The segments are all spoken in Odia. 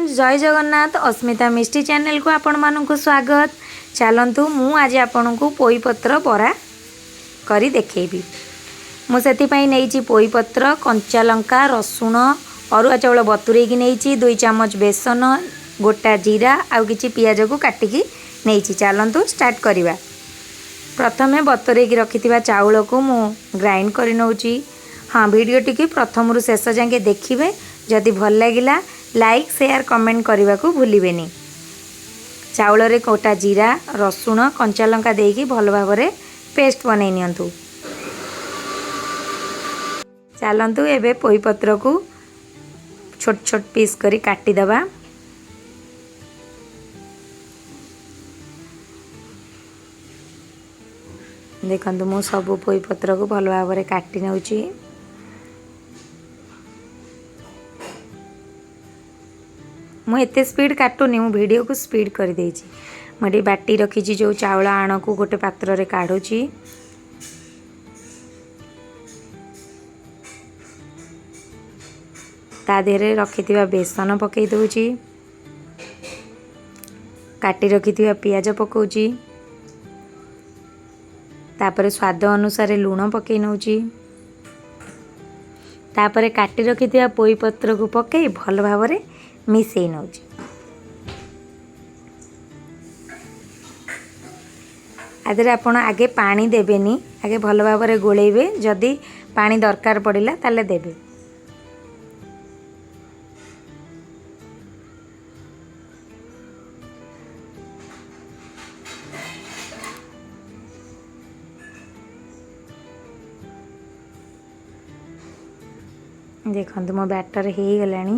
ଫ୍ରେଣ୍ଡ, ଜୟ ଜଗନ୍ନାଥ। ଅସ୍ମିତା ମିଷ୍ଟି ଚ୍ୟାନେଲକୁ ଆପଣମାନଙ୍କୁ ସ୍ୱାଗତ। ଚାଲନ୍ତୁ, ମୁଁ ଆଜି ଆପଣଙ୍କୁ ପୋଇପତ୍ର ବରା କରି ଦେଖେଇବି। ମୁଁ ସେଥିପାଇଁ ନେଇଛି ପୋଇପତ୍ର, କଞ୍ଚା ଲଙ୍କା, ରସୁଣ, ଅରୁଆ ଚାଉଳ ବତୁରେଇକି ନେଇଛି, 2 ଚାମଚ ବେସନ, ଗୋଟା ଜିରା ଆଉ କିଛି ପିଆଜକୁ କାଟିକି ନେଇଛି। ଚାଲନ୍ତୁ ଷ୍ଟାର୍ଟ କରିବା। ପ୍ରଥମେ ବତୁରେଇକି ରଖିଥିବା ଚାଉଳକୁ ମୁଁ ଗ୍ରାଇଣ୍ଡ କରି ନେଉଛି। ହଁ, ଭିଡ଼ିଓଟିକି ପ୍ରଥମରୁ ଶେଷ ଯାଏଁ ଦେଖିବେ। ଯଦି ଭଲ ଲାଗିଲା, ଲାଇକ୍, ସେୟାର, କମେଣ୍ଟ କରିବାକୁ ଭୁଲିବେନି। ଚାଉଳରେ ଗୋଟା ଜିରା, ରସୁଣ, କଞ୍ଚା ଲଙ୍କା ଦେଇକି ଭଲ ଭାବରେ ପେଷ୍ଟ ବନେଇ ନିଅନ୍ତୁ। ଚାଲନ୍ତୁ, ଏବେ ପୋଇପତ୍ରକୁ ଛୋଟ ଛୋଟ ପିସ୍ କରି କାଟିଦେବା। ଦେଖନ୍ତୁ, ମୁଁ ସବୁ ପୋଇପତ୍ରକୁ ଭଲ ଭାବରେ କାଟି ନେଉଛି। ମୁଁ ଏତେ ସ୍ପିଡ଼ କାଟୁନି, ମୁଁ ଭିଡ଼ିଓକୁ ସ୍ପିଡ଼ କରିଦେଇଛି। ମୁଁ ଏଠି ବାଟି ରଖିଛି ଯେଉଁ ଚାଉଳ ଆଣକୁ ଗୋଟେ ପାତ୍ରରେ କାଢ଼ୁଛି। ତା ଦେହରେ ରଖିଥିବା ବେସନ ପକାଇ ଦେଉଛି। କାଟି ରଖିଥିବା ପିଆଜ ପକାଉଛି। ତାପରେ ସ୍ୱାଦ ଅନୁସାରେ ଲୁଣ ପକାଇ ନେଉଛି। ତାପରେ କାଟି ରଖିଥିବା ପୋଇ ପତ୍ରକୁ ପକାଇ ଭଲ ଭାବରେ ମିଶାଇ ନେଉଛି। ଆ ଦେହରେ ଆପଣ ଆଗେ ପାଣି ଦେବେନି, ଆଗେ ଭଲ ଭାବରେ ଗୋଳେଇବେ। ଯଦି ପାଣି ଦରକାର ପଡ଼ିଲା, ତାହେଲେ ଦେବେ। ଦେଖନ୍ତୁ, ମୋ ବ୍ୟାଟର ହେଇଗଲାଣି।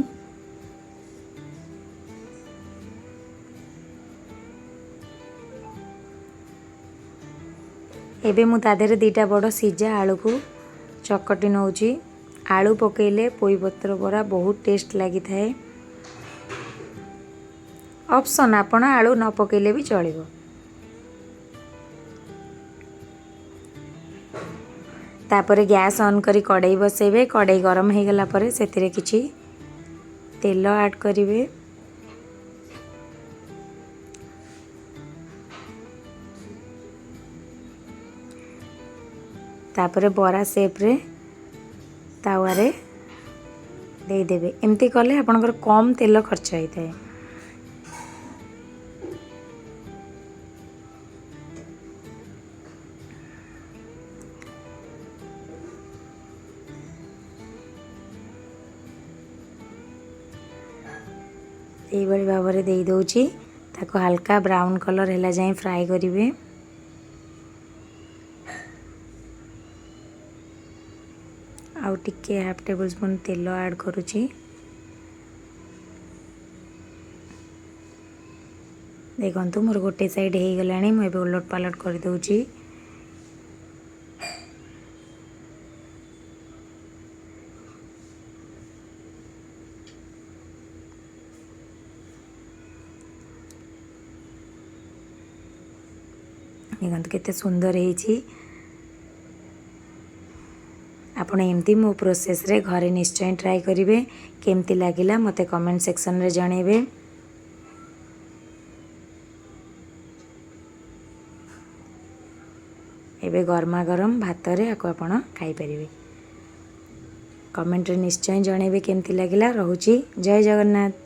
ଏବେ ମୁଁ ତା ଦେହରେ ଦୁଇଟା ବଡ଼ ସିଝା ଆଳୁକୁ ଚକଟି ନେଉଛି। ଆଳୁ ପକାଇଲେ ପୋଇପତ୍ର ବରା ବହୁତ ଟେଷ୍ଟ ଲାଗିଥାଏ। ଅପସନ୍, ଆପଣ ଆଳୁ ନ ପକାଇଲେ ବି ଚଳିବ। ତାପରେ ଗ୍ୟାସ୍ ଅନ୍ କରି କଡ଼େଇ ବସେଇବେ। କଡ଼େଇ ଗରମ ହେଇଗଲା ପରେ ସେଥିରେ କିଛି ତେଲ ଆଡ଼୍ କରିବେ। ତାପରେ ବରା ସେପ୍ରେ ତାୱାରେ ଦେଇଦେବେ। ଏମିତି କଲେ ଆପଣଙ୍କର କମ୍ ତେଲ ଖର୍ଚ୍ଚ ହେଇଥାଏ। ଏଇଭଳି ଭାବରେ ଦେଇଦେଉଛି। ତାକୁ ହାଲକା ବ୍ରାଉନ୍ କଲର୍ ହେଲା ଯାଏଁ ଫ୍ରାଏ କରିବେ। ଆଉ ଟିକେ ହାଫ୍ ଟେବୁଲ୍ ସ୍ପୁନ୍ ତେଲ ଆଡ଼୍ କରୁଛି। ଦେଖନ୍ତୁ, ମୋର ଗୋଟେ ସାଇଡ଼୍ ହେଇଗଲାଣି। ମୁଁ ଏବେ ଓଲଟ ପାଲଟ କରିଦେଉଛି। ଦେଖନ୍ତୁ, କେତେ ସୁନ୍ଦର ହେଇଛି। ଆପଣ ଏମିତି ମୋ ପ୍ରୋସେସ୍ରେ ଘରେ ନିଶ୍ଚୟ ଟ୍ରାଏ କରିବେ। କେମିତି ଲାଗିଲା, ମୋତେ କମେଣ୍ଟ ସେକ୍ସନରେ ଜଣାଇବେ। ଏବେ ଗରମା ଗରମ ଭାତରେ ଆକୁ ଆପଣ ଖାଇପାରିବେ। କମେଣ୍ଟରେ ନିଶ୍ଚୟ ଜଣାଇବେ କେମିତି ଲାଗିଲା। ରହୁଛି, ଜୟ ଜଗନ୍ନାଥ।